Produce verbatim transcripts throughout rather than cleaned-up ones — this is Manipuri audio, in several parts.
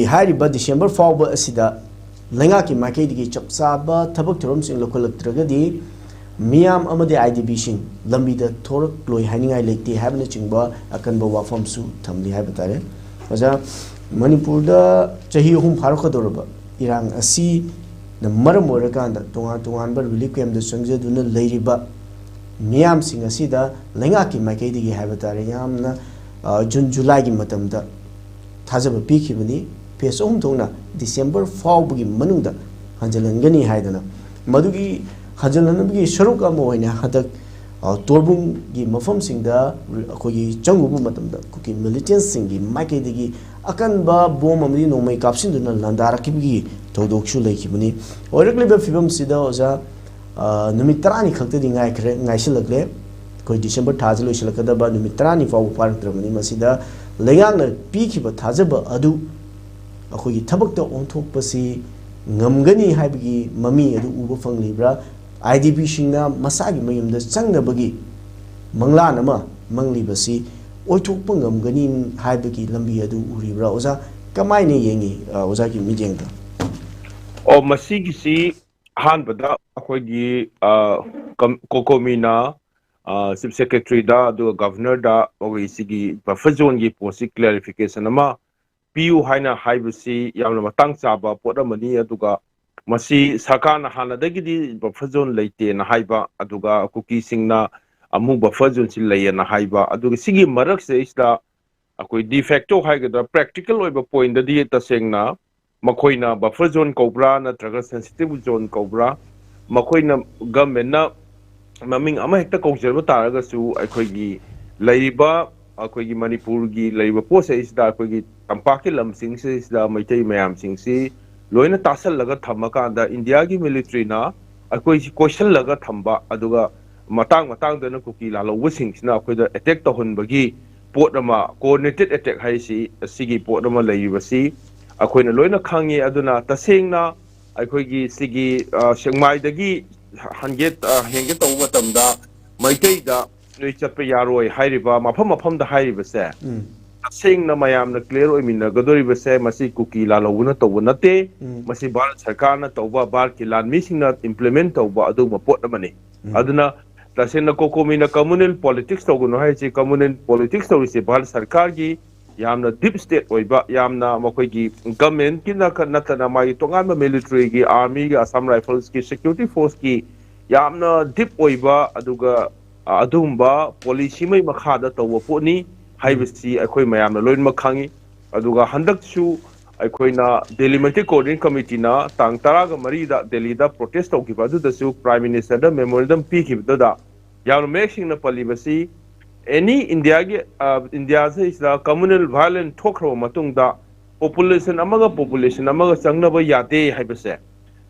ꯍꯥꯏꯔꯤꯕ ꯗꯤꯁꯦꯝꯕꯔ ꯐꯥꯎꯕ ꯑꯁꯤꯗ ꯂꯩꯉꯥꯛꯀꯤ ꯃꯥꯏꯀꯩꯗꯒꯤ ꯆꯞ ꯆꯥꯕ ꯊꯕꯛ ꯊꯧꯔꯝꯁꯤꯡ ꯂꯧꯈꯠꯂꯛꯇ꯭ꯔꯒꯗꯤ ꯃꯤꯌꯥꯝ ꯑꯃꯗꯤ ꯑꯥꯏ ꯗꯤ ꯕꯤꯁꯤꯡ ꯂꯝꯕꯤꯗ ꯊꯣꯔꯛꯂꯣꯏ ꯍꯥꯏꯅꯤꯡꯉꯥꯏ ꯂꯩꯇꯦ ꯍꯥꯏꯕꯅꯆꯤꯡꯕ ꯑꯀꯟꯕ ꯋꯥꯐꯝꯁꯨ ꯊꯝꯂꯤ ꯍꯥꯏꯕ ꯇꯥꯔꯦ꯫ ꯑꯣꯖꯥ, ꯃꯅꯤꯄꯨꯔꯗ ꯆꯍꯤ ꯑꯍꯨꯝ ꯐꯥꯔꯛꯀꯗꯧꯔꯕ ꯏꯔꯥꯡ ꯑꯁꯤꯅ ꯃꯔꯝ ꯑꯣꯏꯔꯀꯥꯟꯗ ꯇꯣꯉꯥꯟ ꯇꯣꯉꯥꯟꯕ ꯔꯤꯂꯤꯐ ꯀꯦꯝꯗ ꯆꯪꯖꯗꯨꯅ ꯂꯩꯔꯤꯕ ꯃꯤꯌꯥꯝꯁꯤꯡ ꯑꯁꯤꯗ ꯂꯩꯉꯥꯛꯀꯤ ꯃꯥꯏꯀꯩꯗꯒꯤ ꯍꯥꯏꯕ ꯇꯥꯔꯦ, ꯌꯥꯝꯅ, ꯑ, ꯖꯨꯟ ꯖꯨꯂꯥꯏꯒꯤ ꯃꯇꯝꯗ ꯊꯥꯖꯕ ꯄꯤꯈꯤꯕꯅꯤ꯫ ꯐꯦꯁ ꯑꯍꯨꯝ ꯊꯣꯛꯅ ꯗꯤꯁꯦꯝꯕꯔ ꯐꯥꯎꯕꯒꯤ ꯃꯅꯨꯡꯗ ꯍꯟꯖꯤꯜꯍꯟꯒꯅꯤ ꯍꯥꯏꯗꯅ꯫ ꯃꯗꯨꯒꯤ ꯍꯟꯖꯤꯜꯍꯟꯕꯒꯤ ꯁꯔꯨꯛ ꯑꯃ ꯑꯣꯏꯅ ꯍꯟꯗꯛ, ꯑ, ꯇꯣꯔꯕꯨꯡꯒꯤ ꯃꯐꯝꯁꯤꯡꯗ ꯑꯩꯈꯣꯏꯒꯤ ꯆꯪꯉꯨꯕ ꯃꯇꯝꯗ ꯀꯨꯀꯤ ꯃꯤꯂꯤꯇꯦꯟꯁꯤꯡꯒꯤ ꯃꯥꯏꯀꯩꯗꯒꯤ ꯑꯀꯟꯕ ꯕꯣꯝ ꯑꯃꯗꯤ ꯅꯣꯡꯃꯩ ꯀꯥꯞꯁꯤꯟꯗꯨꯅ ꯂꯥꯟꯗꯥꯔꯛꯈꯤꯕꯒꯤ ꯊꯧꯗꯣꯛꯁꯨ ꯂꯩꯈꯤꯕꯅꯤ꯫ ꯑꯣꯏꯔꯛꯂꯤꯕ ꯐꯤꯕꯝꯁꯤꯗ ꯑꯣꯖꯥ, ꯑ, ꯅꯨꯃꯤꯠ ꯇꯔꯥꯅꯤ ꯈꯛꯇꯗꯤ ꯉꯥꯏꯈ꯭ꯔꯦ, ꯉꯥꯏꯁꯤꯜꯂꯛꯂꯦ꯫ ꯑꯩꯈꯣꯏ ꯗꯤꯁꯦꯝꯕꯔ ꯊꯥꯁꯤ ꯂꯣꯏꯁꯤꯜꯂꯛꯀꯗꯕ ꯅꯨꯃꯤꯠ ꯇꯔꯥꯅꯤ ꯐꯥꯎꯕ ꯐꯥꯔꯛꯇ꯭ꯔꯕꯅꯤ꯫ ꯃꯁꯤꯗ ꯂꯩꯉꯥꯛꯅ ꯄꯤꯈꯤꯕ ꯊꯥꯖꯕ ꯑꯗꯨ ꯑꯩꯈꯣꯏꯒꯤ ꯊꯕꯛꯇ ꯑꯣꯟꯊꯣꯛꯄꯁꯤ ꯉꯝꯒꯅꯤ ꯍꯥꯏꯕꯒꯤ ꯃꯃꯤ ꯑꯗꯨ ꯎꯕ ꯐꯪꯂꯤꯕ꯭ꯔꯥ? ꯑꯥꯏ ꯗꯤ ꯕꯤꯁꯤꯡꯅ ꯃꯁꯥꯒꯤ ꯃꯌꯨꯝꯗ ꯆꯪꯅꯕꯒꯤ ꯃꯪꯂꯥꯟ ꯑꯃ ꯃꯪꯂꯤꯕꯁꯤ ꯑꯣꯏꯊꯣꯛꯄ ꯉꯝꯒꯅꯤ ꯍꯥꯏꯕꯒꯤ ꯂꯝꯕꯤ ꯑꯗꯨ ꯎꯔꯤꯕ꯭ꯔꯥ? ꯑꯣꯖꯥ, ꯀꯃꯥꯏꯅ ꯌꯦꯡꯉꯤ, ꯑ, ꯑꯣꯖꯥꯒꯤ ꯃꯤꯠꯌꯦꯡꯗ? ꯑꯣ, ꯃꯁꯤꯒꯤꯁꯤ ꯑꯍꯥꯟꯕꯗ ꯑꯩꯈꯣꯏꯒꯤ, ꯑ, ꯀꯝ-, ꯀꯣꯀꯣꯃꯤꯅ, ꯑ, ꯆꯤꯐ ꯁꯦꯀ꯭ꯔꯦꯇꯔꯤꯗ ꯑꯗꯨꯒ ꯒꯚꯔꯅꯔꯗ ꯑꯩꯈꯣꯏ ꯁꯤꯒꯤ ꯕꯐꯔ ꯖꯣꯟꯒꯤ ꯄꯣꯠꯁꯤ ꯀ꯭ꯂꯦꯔꯤꯐꯤꯀꯦꯁꯟ ꯑꯃ ꯄꯤꯌꯨ ꯍꯥꯏꯅ ꯍꯥꯏꯕꯁꯤ ꯌꯥꯝꯅ ꯃꯇꯥꯡ ꯆꯥꯕ ꯄꯣꯠ ꯑꯃꯅꯤ꯫ ꯑꯗꯨꯒ ꯃꯁꯤ ꯁꯔꯀꯥꯔꯅ ꯍꯥꯟꯅꯗꯒꯤꯗꯤ ꯕꯐꯔ ꯖꯣꯟ ꯂꯩꯇꯦꯅ ꯍꯥꯏꯕ, ꯑꯗꯨꯒ ꯀꯨꯀꯤꯁꯤꯡꯅ ꯑꯃꯨꯛ ꯕꯐꯔ ꯖꯣꯟꯁꯤ ꯂꯩꯌꯦꯅ ꯍꯥꯏꯕ, ꯑꯗꯨꯒ ꯁꯤꯒꯤ ꯃꯔꯛꯁꯤꯗꯩꯁꯤꯗ ꯑꯩꯈꯣꯏ ꯗꯤꯐꯦꯛꯇꯣ ꯍꯥꯏꯒꯗ꯭ꯔꯥ, ꯄ꯭ꯔꯦꯛꯇꯤꯀꯦꯜ ꯑꯣꯏꯕ ꯄꯣꯏꯟꯗꯗꯤ ꯇꯁꯦꯡꯅ ꯃꯈꯣꯏꯅ ꯕꯐꯔ ꯖꯣꯟ ꯀꯧꯕ꯭ꯔꯥ ꯅꯠꯇ꯭ꯔꯒ ꯁꯦꯟꯁꯤꯇꯤꯚ ꯖꯣꯟ ꯀꯧꯕ꯭ꯔꯥ, ꯃꯈꯣꯏꯅ, ꯒꯃꯦꯟꯅ ꯃꯃꯤꯡ ꯑꯃꯍꯦꯛꯇ ꯀꯧꯖꯔꯕ ꯇꯥꯔꯒꯁꯨ, ꯑꯩꯈꯣꯏꯒꯤ ꯂꯩꯔꯤꯕ, ꯑꯩꯈꯣꯏꯒꯤ ꯃꯅꯤꯄꯨꯔꯒꯤ ꯂꯩꯔꯤꯕ ꯄꯣꯠꯁꯦ ꯑꯁꯤꯗ ꯑꯩꯈꯣꯏꯒꯤ ꯇꯝꯄꯥꯛꯀꯤ ꯂꯝꯁꯤꯡꯁꯤꯗ ꯃꯩꯇꯩ ꯃꯌꯥꯝꯁꯤꯡꯁꯤ ꯂꯣꯏꯅ ꯇꯥꯁꯜꯂꯒ ꯊꯝꯃꯀꯥꯟꯗ ꯏꯟꯗꯤꯌꯥꯒꯤ ꯃꯤꯂꯤꯇ꯭ꯔꯤꯅ ꯑꯩꯈꯣꯏꯁꯤ ꯀꯣꯏꯁꯜꯂꯒ ꯊꯝꯕ, ꯑꯗꯨꯒ ꯃꯇꯥꯡ ꯃꯇꯥꯡꯗꯅ ꯀꯨꯀꯤ ꯂꯥꯜꯍꯧꯕꯁꯤꯡꯁꯤꯅ ꯑꯩꯈꯣꯏꯗ ꯑꯦꯇꯦꯛ ꯇꯧꯍꯟꯕꯒꯤ ꯄꯣꯠ ꯑꯃ, ꯀꯣꯑꯣꯔꯗꯤꯅꯦꯇꯦꯠ ꯑꯦꯇꯦꯛ ꯍꯥꯏꯁꯤ, ꯑꯁꯤꯒꯤ ꯄꯣꯠ ꯑꯃ ꯂꯩꯔꯤꯕꯁꯤ ꯑꯩꯈꯣꯏꯅ ꯂꯣꯏꯅ ꯈꯪꯉꯤ꯫ ꯑꯗꯨꯅ ꯇꯁꯦꯡꯅ ꯑꯩꯈꯣꯏꯒꯤ ꯁꯤꯒꯤ, ꯑ, ꯁꯦꯛꯃꯥꯏꯗꯒꯤ ꯍꯟꯒꯦ, ꯑ, ꯍꯦꯟꯒꯦ ꯇꯧꯕ ꯃꯇꯝꯗ ꯃꯩꯇꯩꯗ ꯅꯣꯏ ꯆꯠꯄ ꯌꯥꯔꯣꯏ ꯍꯥꯏꯔꯤꯕ ꯃꯐꯝ ꯃꯐꯝꯗ ꯍꯥꯏꯔꯤꯕꯁꯦ, ꯎꯝ꯫ ꯇꯁꯦꯡꯅ ꯃꯌꯥꯝꯅ clear ꯑꯣꯏꯃꯤꯟꯅꯒꯗꯧꯔꯤꯕꯁꯦ, ꯃꯁꯤ ꯀꯨꯀꯤ ꯂꯥꯜꯍꯧꯕꯅ ꯇꯧꯕ ꯅꯠꯇꯦ꯫ ꯎꯝ꯫ ꯃꯁꯤ ꯚꯥꯔꯠ ꯁꯔꯀꯥꯔꯅ ꯇꯧꯕ, ꯚꯥꯔꯠꯀꯤ ꯂꯥꯟꯃꯤꯁꯤꯡꯅ implement ꯇꯧꯕ ꯑꯗꯨꯒꯨꯝꯕ ꯄꯣꯠ ꯑꯃꯅꯤ꯫ ꯎꯝ꯫ ꯑꯗꯨꯅ ꯇꯁꯦꯡꯅ ꯀꯣꯀꯣꯃꯤꯅ communal politics ꯇꯧꯒꯅꯨ ꯍꯥꯏꯔꯤꯁꯤ, communal politics ꯇꯧꯔꯤꯁꯤ ꯚꯥꯔꯠ ꯁꯔꯀꯥꯔꯒꯤ ꯌꯥꯝꯅ deep state ꯑꯣꯏꯕ, ꯌꯥꯝꯅ ꯃꯈꯣꯏꯒꯤ government ꯀꯤ ꯅꯠꯇꯅ ꯃꯥꯒꯤ ꯇꯣꯉꯥꯟꯕ military ꯒꯤ, army ꯒꯤ, Assam Rifles ꯀꯤ, security force ꯀꯤ ꯌꯥꯝꯅ deep ꯑꯣꯏꯕ, ꯑꯗꯨꯒ, ꯑ, ꯑꯗꯨꯒꯨꯝꯕ policy ꯑꯃꯒꯤ ꯃꯈꯥꯗ ꯇꯧꯕ ꯄꯣꯠꯅꯤ ꯍꯥꯏꯕꯁꯤ ꯑꯩꯈꯣꯏ ꯃꯌꯥꯝꯅ ꯂꯣꯏꯅꯃꯛ ꯈꯪꯉꯤ꯫ ꯑꯗꯨꯒ ꯍꯟꯗꯛꯁꯨ ꯑꯩꯈꯣꯏꯅ Delhi Meitei Coordination Committee ꯅ ꯇꯥꯡ ꯇꯔꯥꯒ ꯃꯔꯤꯗ ꯗꯦꯜꯂꯤꯗ protest ꯇꯧꯈꯤꯕ ꯑꯗꯨꯗꯁꯨ Prime Minister ꯗ memorandum ꯄꯤꯈꯤꯕꯗꯨꯗ ꯌꯥꯝꯅ ꯃꯌꯦꯛ ꯁꯦꯡꯅ ꯄꯜꯂꯤꯕꯁꯤ, any ꯏꯟꯗꯤꯌꯥꯒꯤ, ꯑ, ꯏꯟꯗꯤꯌꯥꯁꯤꯗ communal violence ꯊꯣꯛꯈ꯭ꯔꯕ ꯃꯇꯨꯡꯗ population ꯑꯃꯒ population ꯑꯃꯒ ꯆꯪꯅꯕ ꯌꯥꯗꯦ ꯍꯥꯏꯕꯁꯦ,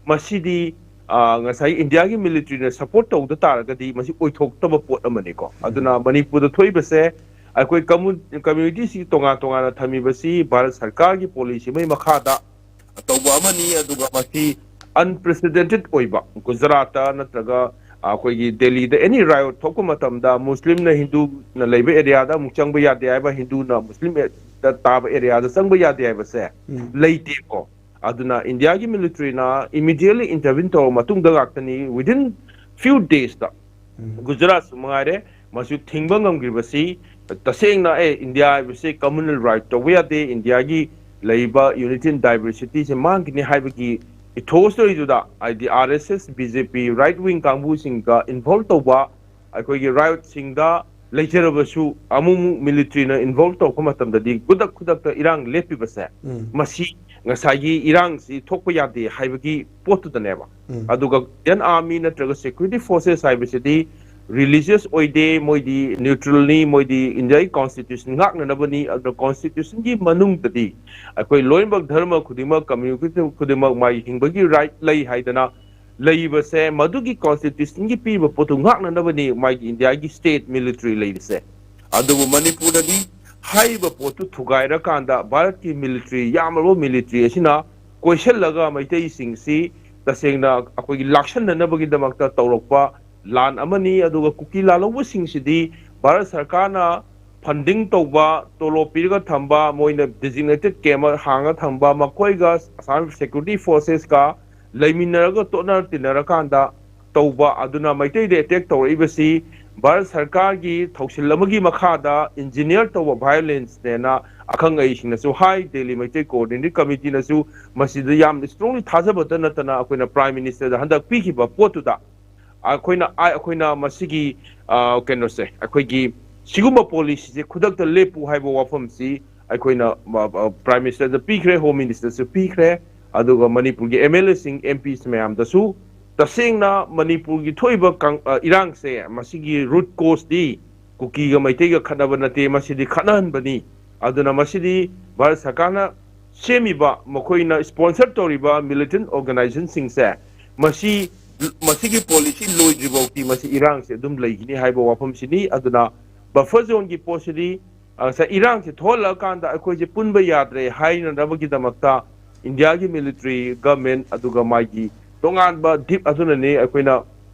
ꯃꯁꯤꯗꯤ, ꯑ, ꯉꯁꯥꯏ ꯏꯟꯗꯤꯌꯥꯒꯤ military ꯅ support ꯇꯧꯗ ꯇꯥꯔꯒꯗꯤ ꯃꯁꯤ ꯑꯣꯏꯊꯣꯛꯇꯕ ꯄꯣꯠ ꯑꯃꯅꯤꯀꯣ꯫ ꯎꯝ꯫ ꯑꯗꯨꯅ ꯃꯅꯤꯄꯨꯔꯗ ꯊꯣꯛꯏꯕꯁꯦ ꯑꯩꯈꯣꯏ commu-, community ꯁꯤ ꯇꯣꯉꯥꯟ ꯇꯣꯉꯥꯟꯅ ꯊꯝꯃꯤꯕꯁꯤ ꯚꯥꯔꯠ ꯁꯔꯀꯥꯔꯒꯤ policy ꯑꯃꯒꯤ ꯃꯈꯥꯗ ꯇꯧꯕ ꯑꯃꯅꯤ꯫ ꯑꯗꯨꯒ ꯃꯁꯤ unprecedented ꯑꯣꯏꯕ, ꯒꯨꯖꯔꯥꯠꯇ ꯅꯠꯇ꯭ꯔꯒ ꯑꯩꯈꯣꯏꯒꯤ ꯗꯦꯜꯂꯤꯗ any riot ꯊꯣꯛꯄ ꯃꯇꯝꯗ ꯃꯨꯁꯂꯤꯝꯅ ꯍꯤꯟꯗꯨꯅ ꯂꯩꯕ area ꯗ ꯑꯃꯨꯛ ꯆꯪꯕ ꯌꯥꯗꯦ ꯍꯥꯏꯕ, ꯍꯤꯟꯗꯨꯅ ꯃꯨꯁꯂꯤꯝ ꯇꯥꯕ area ꯗ ꯆꯪꯕ ꯌꯥꯗꯦ ꯍꯥꯏꯕꯁꯦ ꯎꯝ꯫ ꯂꯩꯇꯦꯀꯣ꯫ ꯑꯗꯨꯅ ꯏꯟꯗꯤꯌꯥꯒꯤ military ꯅ immediately intervene ꯇꯧꯔꯕ ꯃꯇꯨꯡꯗ ꯉꯥꯛꯇꯅꯤ, within few days ꯇ ꯎꯝ꯫ ꯒꯨꯖꯔꯥꯠꯁꯨ ꯃꯉꯥꯏꯔꯦ, ꯃꯁꯤ ꯊꯤꯡꯕ ꯉꯝꯈ꯭ꯔꯤꯕꯁꯤ꯫ ꯇꯁꯦꯡꯅ, ꯑꯦ, ꯏꯟꯗꯤꯌꯥ ꯍꯥꯏꯕꯁꯤ communal right ꯇꯧꯕ ꯌꯥꯗꯦ, ꯏꯟꯗꯤꯌꯥꯒꯤ ꯂꯩꯔꯤꯕ unity in diversity ꯁꯦ ꯃꯥꯡꯈꯤꯅꯤ ꯍꯥꯏꯕꯒꯤ ethos ꯇꯧꯔꯤꯗꯨꯗ, ꯍꯥꯏꯗꯤ R S S, B J P, right wing ꯀꯥꯡꯕꯨꯁꯤꯡꯒ involve ꯇꯧꯕ ꯑꯩꯈꯣꯏꯒꯤ riot ꯁꯤꯡꯗ ꯂꯩꯖꯔꯕꯁꯨ, ꯑꯃꯨꯛ ꯑꯃꯨꯛ military ꯅ involve ꯇꯧꯔꯛꯄ ꯃꯇꯝꯗꯗꯤ ꯈꯨꯗꯛ ꯈꯨꯗꯛꯇ ꯏꯔꯥꯡ ꯂꯦꯞꯄꯤꯕꯁꯦ, ꯎꯝ꯫ ꯃꯁꯤ ꯉꯁꯥꯏꯒꯤ ꯏꯔꯥꯡꯁꯤ ꯊꯣꯛꯄ ꯌꯥꯗꯦ ꯍꯥꯏꯕꯒꯤ ꯄꯣꯠꯇꯨꯗꯅꯦꯕ꯫ ꯎꯝ꯫ ꯑꯗꯨꯒ Indian Army ꯅꯠꯇ꯭ꯔꯒ security forces ꯍꯥꯏꯕꯁꯤꯗꯤ religious ꯑꯣꯏꯗꯦ, ꯃꯣꯏꯗꯤ neutral ꯅꯤ, ꯃꯣꯏꯗꯤ ꯏꯟꯗꯤꯌꯥꯒꯤ constitution ꯉꯥꯛꯅꯅꯕꯅꯤ꯫ ꯑꯗꯨꯅ constitution ꯒꯤ ꯃꯅꯨꯡꯗꯗꯤ ꯑꯩꯈꯣꯏ ꯂꯣꯏꯅꯃꯛ, ꯙꯔꯃ ꯈꯨꯗꯤꯡꯃꯛ, community ꯈꯨꯗꯤꯡꯃꯛ ꯃꯥꯒꯤ ꯍꯤꯡꯕꯒꯤ right ꯂꯩ ꯍꯥꯏꯗꯅ ꯂꯩꯔꯤꯕꯁꯦ, ꯃꯗꯨꯒꯤ constitution ꯒꯤ ꯄꯤꯔꯤꯕ ꯄꯣꯠꯇꯨ ꯉꯥꯛꯅꯅꯕꯅꯤ ꯃꯥꯒꯤ ꯏꯟꯗꯤꯌꯥꯒꯤ state military ꯂꯩꯔꯤꯁꯦ꯫ ꯑꯗꯨꯕꯨ ꯃꯅꯤꯄꯨꯔꯗꯗꯤ ꯍꯥꯏꯔꯤꯕ ꯄꯣꯠꯇꯨ ꯊꯨꯒꯥꯏꯔꯀꯥꯟꯗ ꯚꯥꯔꯠꯀꯤ military, ꯌꯥꯝꯂꯕ military ꯑꯁꯤꯅ ꯀꯣꯏꯁꯤꯜꯂꯒ ꯃꯩꯇꯩꯁꯤꯡꯁꯤ ꯇꯁꯦꯡꯅ ꯑꯩꯈꯣꯏꯒꯤ ꯂꯥꯛꯁꯟꯅꯅꯕꯒꯤꯗꯃꯛꯇ ꯇꯧꯔꯛꯄ ꯂꯥꯟ ꯑꯃꯅꯤ꯫ ꯑꯗꯨꯒ ꯀꯨꯀꯤ ꯂꯥꯜꯍꯧꯕꯁꯤꯡꯁꯤꯗꯤ ꯚꯥꯔꯠ ꯁꯔꯀꯥꯔꯅ ꯐꯟꯗꯤꯡ ꯇꯧꯕ, ꯇꯣꯂꯣꯞ ꯄꯤꯔꯒ ꯊꯝꯕ, ꯃꯣꯏꯅ ꯗꯤꯖꯤꯒꯅꯦꯇꯦꯠ ꯀꯦꯝ ꯍꯥꯡꯉ ꯊꯝꯕ, ꯃꯈꯣꯏꯒ ꯑꯁꯥꯝ ꯁꯦꯀ꯭ꯌꯨꯔꯤꯇꯤ ꯐꯣꯔꯁꯦꯁꯀ ꯂꯩꯃꯤꯟꯅꯔꯒ ꯇꯣꯠꯅ ꯇꯤꯟꯅꯔꯀꯥꯟꯗ ꯇꯧꯕ, ꯑꯗꯨꯅ ꯃꯩꯇꯩꯗ ꯑꯦꯇꯦꯛ ꯇꯧꯔꯛꯏꯕꯁꯤ ꯚꯥꯔꯠ ꯁꯔꯀꯥꯔꯒꯤ ꯊꯧꯁꯤꯜ ꯑꯃꯒꯤ ꯃꯈꯥꯗ ꯏꯟꯖꯤꯅꯤꯌꯔ ꯇꯧꯕ ꯚꯥꯏꯑꯣꯂꯦꯟꯁꯅꯦꯅ ꯑꯈꯪ ꯑꯍꯩꯁꯤꯡꯅꯁꯨ ꯍꯥꯏ, ꯗꯦꯜꯂꯤ ꯃꯩꯇꯩ ꯀꯣꯑꯣꯔꯗꯤꯅꯦꯇꯦꯠ ꯀꯃꯤꯇꯤꯅꯁꯨ ꯃꯁꯤꯗ ꯌꯥꯝꯅ ꯏꯁꯇ꯭ꯔꯣꯡꯂꯤ ꯊꯥꯖꯕꯇ ꯅꯠꯇꯅ ꯑꯩꯈꯣꯏꯅ ꯄ꯭ꯔꯥꯏꯝ ꯃꯤꯅꯤꯁꯇꯔꯗ ꯍꯟꯗꯛ ꯄꯤꯈꯤꯕ ꯄꯣꯠꯇꯨꯗ ꯑꯩꯈꯣꯏꯅ ꯑꯩꯈꯣꯏꯅ ꯃꯁꯤꯒꯤ, ꯑ, ꯀꯩꯅꯣꯁꯦ, ꯑꯩꯈꯣꯏꯒꯤ ꯁꯤꯒꯨꯝꯕ ꯄꯣꯂꯤꯁꯤꯁꯦ ꯈꯨꯗꯛꯇ ꯂꯦꯞꯄꯨ ꯍꯥꯏꯕ ꯋꯥꯐꯝꯁꯤ ꯑꯩꯈꯣꯏꯅ, ꯑ, ꯑ, ꯄ꯭ꯔꯥꯏꯝ ꯃꯤꯅꯤꯁꯇꯔꯗ ꯄꯤꯈ꯭ꯔꯦ, ꯍꯣꯝ ꯃꯤꯅꯤꯁꯇꯔꯁꯨ ꯄꯤꯈ꯭ꯔꯦ, ꯑꯗꯨꯒ ꯃꯅꯤꯄꯨꯔꯒꯤ ꯑꯦꯝ ꯑꯦꯜ ꯑꯦꯁꯤꯡ, ꯑꯦꯝ ꯄꯤꯁ ꯃꯌꯥꯝꯗꯁꯨ ꯇꯁꯦꯡꯅ ꯃꯅꯤꯄꯨꯔꯒꯤ ꯊꯣꯛꯏꯕ ꯀꯪ-, ꯑ, ꯏꯔꯥꯡꯁꯦ, ꯃꯁꯤꯒꯤ ꯔꯨꯠ ꯀꯣꯁꯇꯤ ꯀꯨꯀꯤꯒ ꯃꯩꯇꯩꯒ ꯈꯠꯅꯕ ꯅꯠꯇꯦ, ꯃꯁꯤꯗꯤ ꯈꯠꯅꯍꯟꯕꯅꯤ꯫ ꯑꯗꯨꯅ ꯃꯁꯤꯗꯤ ꯚꯥꯔꯠ ꯁꯔꯀꯥꯔꯅ ꯁꯦꯝꯃꯤꯕ, ꯃꯈꯣꯏꯅ ꯁ꯭ꯄꯣꯟꯁꯔ ꯇꯧꯔꯤꯕ ꯃꯤꯂꯤꯇꯦꯟ ꯑꯣꯔꯒꯅꯥꯏꯖꯦꯁꯟꯁꯤꯡꯁꯦ, ꯃꯁꯤ, ꯃꯁꯤꯒꯤ ꯄꯣꯂꯤꯁꯤ ꯂꯣꯏꯗ꯭ꯔꯤꯐꯥꯎꯗꯤ ꯃꯁꯤ ꯏꯔꯥꯡꯁꯦ ꯑꯗꯨꯝ ꯂꯩꯒꯅꯤ ꯍꯥꯏꯕ ꯋꯥꯐꯝꯁꯤꯅꯤ꯫ ꯑꯗꯨꯅ ꯕꯐꯔ ꯖꯣꯟꯒꯤ ꯄꯣꯠꯁꯤꯗꯤ, ꯑ, ꯉꯁꯥꯏ ꯏꯔꯥꯡꯁꯦ ꯊꯣꯛꯍꯜꯂꯛꯑꯀꯥꯟꯗ ꯑꯩꯈꯣꯏꯁꯦ ꯄꯨꯟꯕ ꯌꯥꯗ꯭ꯔꯦ ꯍꯥꯏꯅꯅꯕꯒꯤꯗꯃꯛꯇ ꯏꯟꯗꯤꯌꯥꯒꯤ ꯃꯤꯂꯤꯇꯔꯤ, ꯒꯃꯦꯟ, ꯑꯗꯨꯒ ꯃꯥꯒꯤ ꯇꯣꯉꯥꯟꯕ ꯗꯤꯞ ꯑꯗꯨꯅꯅꯤ ꯑꯩꯈꯣꯏꯅ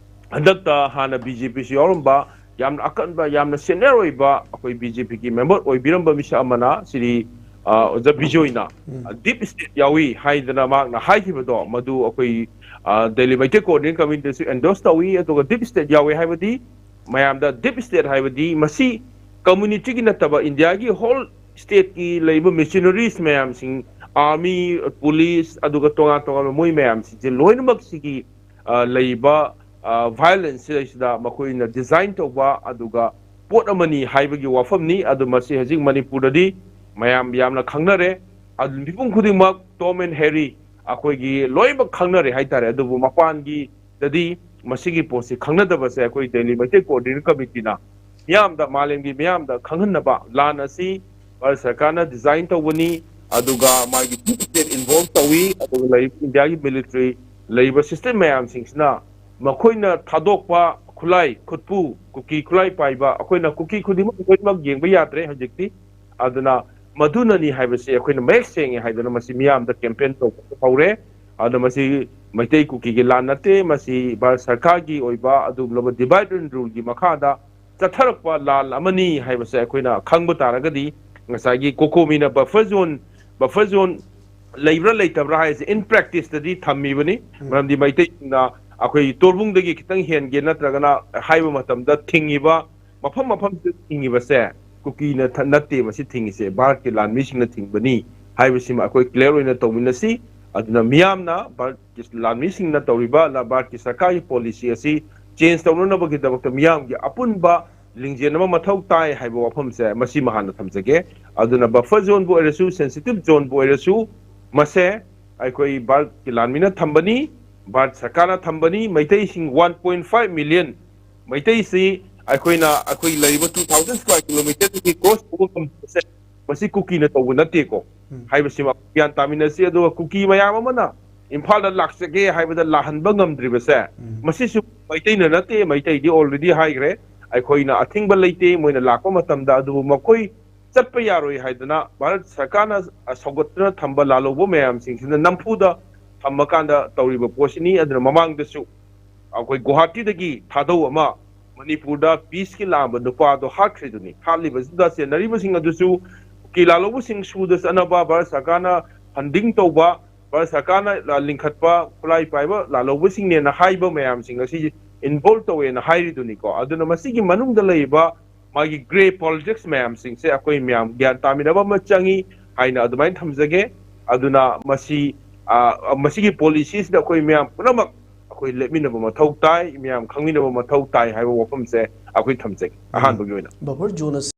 ꯍꯟꯗꯛꯇ ꯍꯥꯟꯅ ꯕꯤ ꯖꯦ ꯄꯤꯁꯨ ꯌꯥꯎꯔꯝꯕ, ꯌꯥꯝꯅ ꯑꯀꯟꯕ, ꯌꯥꯝꯅ ꯁꯦꯅꯤꯌꯔ ꯑꯣꯏꯕ ꯑꯩꯈꯣꯏ ꯕꯤ ꯖꯦ ꯄꯤꯒꯤ ꯃꯦꯝꯕꯔ ꯑꯣꯏꯕꯤꯔꯝꯕ ꯃꯤꯁꯛ ꯑꯃꯅ ꯁꯤꯔꯤ, ꯑ, ꯑꯣꯖꯥ ꯕꯤꯖꯣꯏꯅ, ꯎꯝ꯫ ꯑ, ꯗꯤꯞ ꯁ꯭ꯇꯦꯠ ꯌꯥꯎꯏ ꯍꯥꯏꯗꯅ ꯃꯍꯥꯛꯅ ꯍꯥꯏꯈꯤꯕꯗꯣ, ꯃꯗꯨ ꯑꯩꯈꯣꯏ, ꯑ, ꯗꯦꯜꯂꯤ ꯃꯩꯇꯩ ꯀꯣꯑꯣꯔꯗꯤꯅꯦꯠ ꯀꯃꯤꯇꯤꯗꯁꯨ ꯑꯦꯟꯗꯣꯔꯁ ꯇꯧꯏ꯫ ꯑꯗꯨꯒ ꯗꯤꯞ ꯁ꯭ꯇꯦꯠ ꯌꯥꯎꯏ ꯍꯥꯏꯕꯗꯤ, ꯃꯌꯥꯝꯗ ꯗꯤꯞ ꯁ꯭ꯇꯦꯠ ꯍꯥꯏꯕꯗꯤ ꯃꯁꯤ ꯀꯝꯃ꯭ꯌꯨꯅꯤꯇꯤꯒꯤ ꯅꯠꯇꯕ, ꯏꯟꯗꯤꯌꯥꯒꯤ ꯍꯣꯜ ꯁ꯭ꯇꯦꯠꯀꯤ ꯂꯩꯔꯤꯕ ꯃꯦꯁꯤꯅꯔꯤꯁ ꯃꯌꯥꯝꯁꯤꯡ, ꯑꯥꯔꯃꯤ, ꯄꯨꯂꯤꯁ, ꯑꯗꯨꯒ ꯇꯣꯉꯥꯟ ꯇꯣꯉꯥꯟꯕ ꯃꯣꯏ ꯃꯌꯥꯝꯁꯤꯡꯁꯦ ꯂꯣꯏꯅꯃꯛ ꯁꯤꯒꯤ, ꯑ, ꯂꯩꯔꯤꯕ, ꯑ, ꯚꯥꯏꯑꯣꯂꯦꯟꯁꯁꯤꯗꯩꯁꯤꯗ ꯃꯈꯣꯏꯅ ꯗꯤꯖꯥꯏꯟ ꯇꯧꯕ ꯑꯗꯨꯒ ꯄꯣꯠ ꯑꯃꯅꯤ ꯍꯥꯏꯕꯒꯤ ꯋꯥꯐꯝꯅꯤ꯫ ꯑꯗꯨ ꯃꯁꯤ ꯍꯧꯖꯤꯛ ꯃꯅꯤꯄꯨꯔꯗꯗꯤ ꯃꯌꯥꯝ ꯌꯥꯝꯅ ꯈꯪꯅꯔꯦ꯫ ꯑꯗꯨ ꯃꯤꯄꯨꯝ ꯈꯨꯗꯤꯡꯃꯛ ꯇꯣꯝ ꯑꯦꯟ ꯍꯦꯔꯤ ꯑꯩꯈꯣꯏꯒꯤ ꯂꯣꯏꯅꯃꯛ ꯈꯪꯅꯔꯦ ꯍꯥꯏꯇꯥꯔꯦ꯫ ꯑꯗꯨꯕꯨ ꯃꯄꯥꯟꯒꯤꯗꯗꯤ ꯃꯁꯤꯒꯤ ꯄꯣꯠꯁꯤ ꯈꯪꯅꯗꯕꯁꯦ ꯑꯩꯈꯣꯏ ꯗꯦꯜꯂꯤ ꯃꯩꯇꯩ ꯀꯣꯑꯣꯔꯗꯤꯅꯦꯠ ꯀꯃꯤꯇꯤꯅ ꯃꯤꯌꯥꯝꯗ, ꯃꯥꯂꯦꯝꯒꯤ ꯃꯤꯌꯥꯝꯗ ꯈꯪꯍꯟꯅꯕ, ꯂꯥꯟ ꯑꯁꯤ ꯚꯥꯔꯠ ꯁꯔꯀꯥꯔꯅ ꯗꯤꯖꯥꯏꯟ ꯇꯧꯕꯅꯤ, ꯑꯗꯨꯒ ꯃꯥꯒꯤ ꯗꯤꯞ ꯁ꯭ꯇꯦꯠ ꯏꯟꯚꯣꯜꯕ ꯇꯧꯏ, ꯑꯗꯨꯒ ꯂꯩꯔꯤꯕ ꯏꯟꯗꯤꯌꯥꯒꯤ ꯃꯤꯂꯤꯇꯔꯤ, ꯂꯩꯔꯤꯕ ꯁꯤꯁꯇꯦꯝ ꯃꯌꯥꯝꯁꯤꯡꯁꯤꯅ ꯃꯈꯣꯏꯅ ꯊꯥꯗꯣꯛꯄ ꯈꯨꯠꯂꯥꯏ, ꯈꯨꯠꯄꯨ, ꯀꯨꯀꯤ ꯈꯨꯠꯂꯥꯏ ꯄꯥꯏꯕ, ꯑꯩꯈꯣꯏꯅ ꯀꯨꯀꯤ ꯈꯨꯗꯤꯡꯃꯛ ꯂꯣꯏꯅꯃꯛ ꯌꯦꯡꯕ ꯌꯥꯗ꯭ꯔꯦ ꯍꯧꯖꯤꯛꯇꯤ꯫ ꯑꯗꯨꯅ ꯃꯗꯨꯅꯅꯤ ꯍꯥꯏꯕꯁꯤ ꯑꯩꯈꯣꯏꯅ ꯃꯌꯦꯛ ꯁꯦꯡꯉꯦ ꯍꯥꯏꯗꯅ ꯃꯁꯤ ꯃꯤꯌꯥꯝꯗ ꯀꯦꯝꯄꯦꯟ ꯇꯧꯕ ꯍꯧꯔꯦ꯫ ꯑꯗꯨꯅ ꯃꯁꯤ ꯃꯩꯇꯩ ꯀꯨꯀꯤꯒꯤ ꯂꯥꯟ ꯅꯠꯇꯦ, ꯃꯁꯤ ꯚꯥꯔꯠ ꯁꯔꯀꯥꯔꯒꯤ ꯑꯣꯏꯕ ꯑꯗꯨꯒꯨꯝꯂꯕ ꯗꯤꯚꯥꯏꯗ ꯑꯦꯟ ꯔꯨꯜꯒꯤ ꯃꯈꯥꯗ ꯆꯠꯊꯔꯛꯄ ꯂꯥꯟ ꯑꯃꯅꯤ ꯍꯥꯏꯕꯁꯦ ꯑꯩꯈꯣꯏꯅ ꯈꯪꯕ ꯇꯥꯔꯒꯗꯤ, ꯉꯁꯥꯏꯒꯤ ꯀꯣꯀꯣꯃꯤꯅ buffer zone, buffer zone ꯂꯩꯕ꯭ꯔꯥ ꯂꯩꯇꯕ꯭ꯔꯥ ꯍꯥꯏꯁꯦ in practice ꯇꯗꯤ ꯊꯝꯃꯤꯕꯅꯤ꯫ ꯃꯔꯝꯗꯤ ꯃꯩꯇꯩꯁꯤꯡꯅ ꯑꯩꯈꯣꯏ ꯇꯣꯔꯕꯨꯡꯗꯒꯤ ꯈꯤꯇꯪ ꯍꯦꯟꯒꯦ ꯅꯠꯇ꯭ꯔꯒꯅ ꯍꯥꯏꯕ ꯃꯇꯝꯗ ꯊꯤꯡꯉꯤꯕ ꯃꯐꯝ ꯃꯐꯝꯁꯤꯗ ꯊꯤꯡꯉꯤꯕꯁꯦ ꯀꯨꯀꯤꯅ ꯊ-, ꯅꯠꯇꯦ, ꯃꯁꯤ ꯊꯤꯡꯉꯤꯁꯦ ꯚꯥꯔꯠꯀꯤ ꯂꯥꯟꯃꯤꯁꯤꯡꯅ ꯊꯤꯡꯕꯅꯤ ꯍꯥꯏꯕꯁꯤꯃ ꯑꯩꯈꯣꯏ clear ꯑꯣꯏꯅ ꯇꯧꯃꯤꯟꯅꯁꯤ꯫ ꯑꯗꯨꯅ ꯃꯤꯌꯥꯝꯅ ꯚꯥꯔꯠꯀꯤ ꯂꯥꯟꯃꯤꯁꯤꯡꯅ ꯇꯧꯔꯤꯕ ꯂ-, ꯚꯥꯔꯠꯀꯤ ꯁꯔꯀꯥꯔꯒꯤ policy ꯑꯁꯤ change ꯇꯧꯅꯅꯕꯒꯤꯗꯃꯛꯇ ꯃꯤꯌꯥꯝꯒꯤ ꯑꯄꯨꯟꯕ ꯂꯤꯡꯖꯦꯜ ꯑꯃ ꯃꯊꯧ ꯇꯥꯏ ꯍꯥꯏꯕ ꯋꯥꯐꯝꯁꯦ ꯃꯁꯤꯃ ꯍꯥꯟꯅ ꯊꯝꯖꯒꯦ꯫ ꯑꯗꯨꯅ buffer zone ꯕꯨ ꯑꯣꯏꯔꯁꯨ, sensitive zone ꯕꯨ ꯑꯣꯏꯔꯁꯨ, ꯃꯁꯦ ꯑꯩꯈꯣꯏ ꯚꯥꯔꯠꯀꯤ ꯂꯥꯟꯃꯤꯅ ꯊꯝꯕꯅꯤ, ꯚꯥꯔꯠ ꯁꯔꯀꯥꯔꯅ ꯊꯝꯕꯅꯤ꯫ ꯃꯩꯇꯩꯁꯤꯡ one point five million ꯃꯩꯇꯩꯁꯤ ꯑꯩꯈꯣꯏꯅ, ꯑꯩꯈꯣꯏ ꯂꯩꯔꯤꯕ two thousand square kilometer ꯗꯒꯤ cross ꯇꯧꯕ ꯉꯝꯗꯕꯁꯦ ꯃꯁꯤ ꯀꯨꯀꯤꯅ ꯇꯧꯕ ꯅꯠꯇꯦꯀꯣ ꯎꯝ꯫ ꯍꯥꯏꯕꯁꯤꯃ ꯒ꯭ꯌꯥꯟ ꯇꯥꯃꯤꯟꯅꯁꯤ꯫ ꯑꯗꯨꯒ ꯀꯨꯀꯤ ꯃꯌꯥꯝ ꯑꯃꯅ ꯏꯝꯐꯥꯜꯗ ꯂꯥꯛꯆꯒꯦ ꯍꯥꯏꯕꯗ ꯂꯥꯛꯍꯟꯕ ꯉꯝꯗ꯭ꯔꯤꯕꯁꯦ ꯎꯝ꯫ ꯃꯁꯤꯁꯨ ꯃꯩꯇꯩꯅ ꯅꯠꯇꯦ, ꯃꯩꯇꯩꯗꯤ already ꯍꯥꯏꯈ꯭ꯔꯦ꯫ ꯑꯩꯈꯣꯏꯅ ꯑꯊꯤꯡꯕ ꯂꯩꯇꯦ ꯃꯣꯏꯅ ꯂꯥꯛꯄ ꯃꯇꯝꯗ, ꯑꯗꯨꯕꯨ ꯃꯈꯣꯏ ꯆꯠꯄ ꯌꯥꯔꯣꯏ ꯍꯥꯏꯗꯅ ꯚꯥꯔꯠ ꯁꯔꯀꯥꯔꯅ ꯁꯧꯒꯠꯇꯨꯅ ꯊꯝꯕ ꯂꯥꯜꯍꯧꯕ ꯃꯌꯥꯝꯁꯤꯡꯁꯤꯅ ꯅꯝꯐꯨꯗ ꯊꯝꯃꯀꯥꯟꯗ ꯇꯧꯔꯤꯕ ꯄꯣꯠꯁꯤꯅꯤ꯫ ꯑꯗꯨꯅ ꯃꯃꯥꯡꯗꯁꯨ ꯑꯩꯈꯣꯏ ꯒꯨꯋꯥꯍꯥꯇꯤꯗꯒꯤ ꯊꯥꯗꯧ ꯑꯃ ꯃꯅꯤꯄꯨꯔꯗ peace ꯀꯤ ꯂꯥꯛꯑꯝꯕ ꯅꯨꯄꯥꯗꯣ ꯍꯥꯠꯈ꯭ꯔꯤꯗꯨꯅꯤ꯫ ꯍꯥꯠꯂꯤꯕꯁꯤꯗ ꯆꯦꯟꯅꯔꯤꯕꯁꯤꯡ ꯑꯗꯨꯁꯨ ꯀꯨꯀꯤ ꯂꯥꯜꯍꯧꯕꯁꯤꯡ ꯁꯨꯗ ꯆꯠꯅꯕ ꯚꯥꯔꯠ ꯁꯔꯀꯥꯔꯅ funding ꯇꯧꯕ, ꯚꯥꯔꯠ ꯁꯔꯀꯥꯔꯅ ꯂꯤꯡꯈꯠꯄ ꯈꯨꯠꯂꯥꯏ ꯄꯥꯏꯕ ꯂꯥꯜꯍꯧꯕꯁꯤꯡꯅꯦꯅ ꯍꯥꯏꯕ ꯃꯌꯥꯝꯁꯤꯡ ꯑꯁꯤ involve ꯇꯧꯋꯦꯅ ꯍꯥꯏꯔꯤꯗꯨꯅꯤꯀꯣ꯫ ꯑꯗꯨꯅ ꯃꯁꯤꯒꯤ ꯃꯅꯨꯡꯗ ꯂꯩꯔꯤꯕ ꯃꯥꯒꯤ grey politics ꯃꯌꯥꯝꯁꯤꯡꯁꯦ ꯑꯩꯈꯣꯏ ꯃꯌꯥꯝ ꯒ꯭ꯌꯥꯟ ꯇꯥꯃꯤꯟꯅꯕ ꯑꯃ ꯆꯪꯉꯤ ꯍꯥꯏꯅ ꯑꯗꯨꯃꯥꯏꯅ ꯊꯝꯖꯒꯦ꯫ ꯑꯗꯨꯅ ꯃꯁꯤ, ꯑ, ꯃꯁꯤꯒꯤ policy ꯁꯤꯗ ꯑꯩꯈꯣꯏ ꯃꯌꯥꯝ ꯄꯨꯝꯅꯃꯛ ꯑꯩꯈꯣꯏ ꯂꯦꯞꯃꯤꯟꯅꯕ ꯃꯊꯧ ꯇꯥꯏ, ꯃꯌꯥꯝ ꯈꯪꯃꯤꯟꯅꯕ ꯃꯊꯧ ꯇꯥꯏ ꯍꯥꯏꯕ ꯋꯥꯐꯝꯁꯦ ꯑꯩꯈꯣꯏ ꯊꯝꯖꯒꯦ꯫ ꯎꯝ꯫ ꯑꯍꯥꯟꯕꯒꯤ ꯑꯣꯏꯅ꯫ Buffer zone ꯑꯁꯤ